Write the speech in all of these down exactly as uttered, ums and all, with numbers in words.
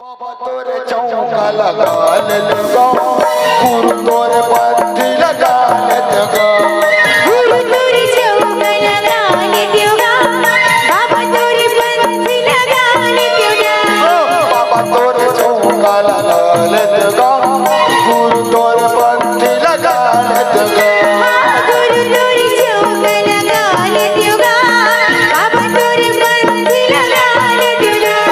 बाबा तोरे चौका लगा ले देगा, गुरु तोरे पंथी लगा ले देगा। गुरु तोरे चौका लगा ले देगा, बाबा तोरे पंथी लगा ले देगा। ओ, बाबा तोरे चौका लगा ले देगा, गुरु तोरे पंथी लगा ले देगा। हाँ, गुरु तोरे चौका लगा ले देगा, बाबा तोरे पंथी लगा ले देगा।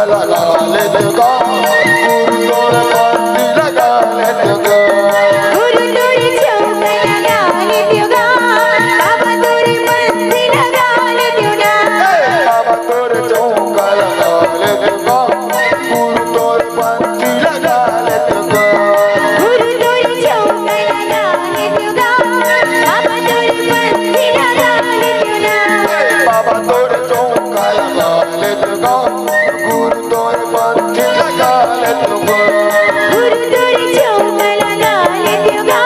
लगा ले देगा, गुरु तोर पंथी लगा ले देगा। गुरु तोर चौका लगा ले देगा, बाबा तोर पंथी लगा ले देगा। ए, बाबा तोर चौका लगा ले देगा, गुरु तोर पंथी लगा ले देगा। गुरु तोर चौका लगा ले देगा, बाबा तोर पंथी लगा ले देगा। ए, बाबा तोर चौका लगा ले देगा, गुरु तोर पंथी लगा ले देगा। गुरु तोर चौका लगा ले देगा,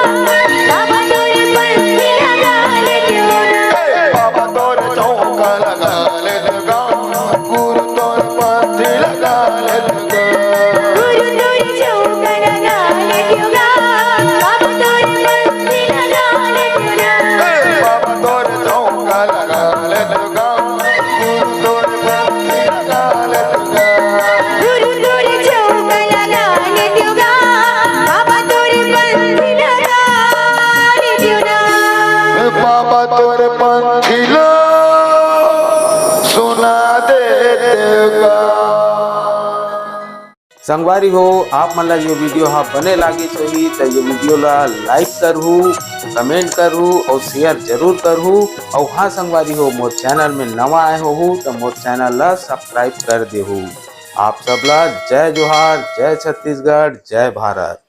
बाबा तोर पंथी लगा ले देगा। ए, बाबा तोर चौका लगा ले देगा, गुरु तोर पंथी लगा ले देगा। गुरु तोर चौका लगा ले देगा, बाबा तोर पंथी लगा ले देगा। ए, बाबा तोर चौका लगा ले देगा, गुरु तोर पंथी लगा ले देगा। गुरु तोर चौका लगा ले देगा, बाबा तोर पंथी लगा ले देगा। ए, बाबा तोर पंथी ला सुना दे देगा। संगवारी हो, आप मन ला ये वीडियो हा बने लागिस होही त ये वीडियो ला like करहू, comment करहू अउ share जरूर करहू। अउ हाँ संगवारी हो, मोर चैनल में नवा आए होहू त मोर चैनल ला subscribe कर देहू। आप सब ला जय जोहार, जय छत्तीसगढ़, जय भारत।